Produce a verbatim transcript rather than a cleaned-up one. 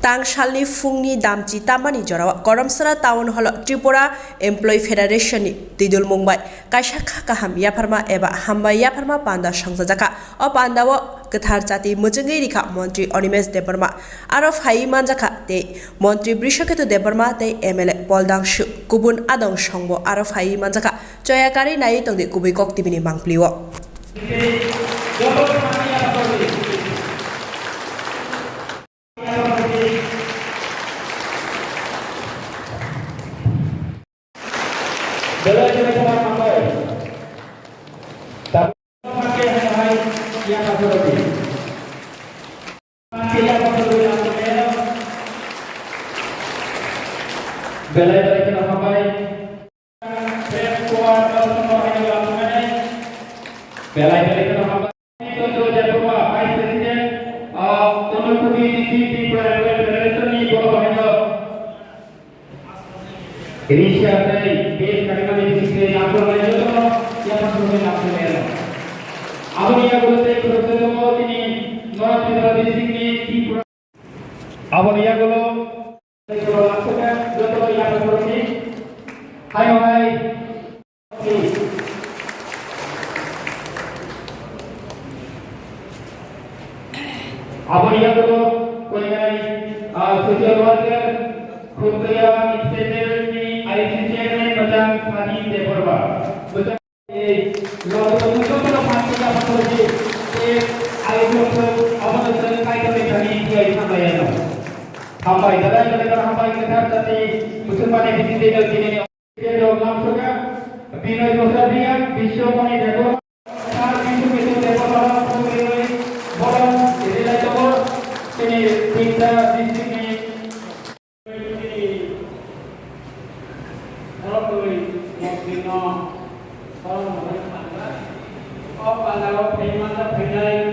Tangsalni phungni damchi tammani jorao Koromsara Town Hall-o Tripura Employee Federation-ni twidulmung bai kaisa kha kaham yapharma eba hambai yapharma panda songchajakha. O pandao kwthar chati mwchwngwi rikha Montri Animesh Debbarma, aro phaiwi manjakha tei Montri Brishaketu Debbarma tei M L A Paul Dangshu, kubun adong songbo aro phaiwi manjakha. Choya karwi naiwi tongdi kubui kok T V-ni mangpli-o. Belai belai kheno hambai. Belai belai kheno hambai. Vice President, uh, Konokubi District Tripura Employee Federation ni borok bahai no. Rishya tei base kaimani bisingtwi yapharnai jotono yapharnai yapharnai. Aboni yagulo tei khoroksa tongo chini North Tripura district ni Tripura. Aboni yagulo tei khorok laksaka jotono yapharnai. Hai hai. Aboni yagulo koinai, ah, social worker, Khumkaya Extended ni I C chairman Bachang Sadi Debbarma. Bachang, eh, lo, lo, lo, lo, lo, phanti ya phanti, eh, ai lo, lo, abono sari kai kami kami dia sampai ya. Sampai, dadai, dadai, sampai ke sar tadi, musulman yang di sini, di sini. Binoy Bhattacharya, Biswamoni Debbarma, Biswamoni Debbarma, Borok, Rilai Togor, chini tinta district ni, chini, borok twi, mostly no, borok no, o pandao phaimani phainai.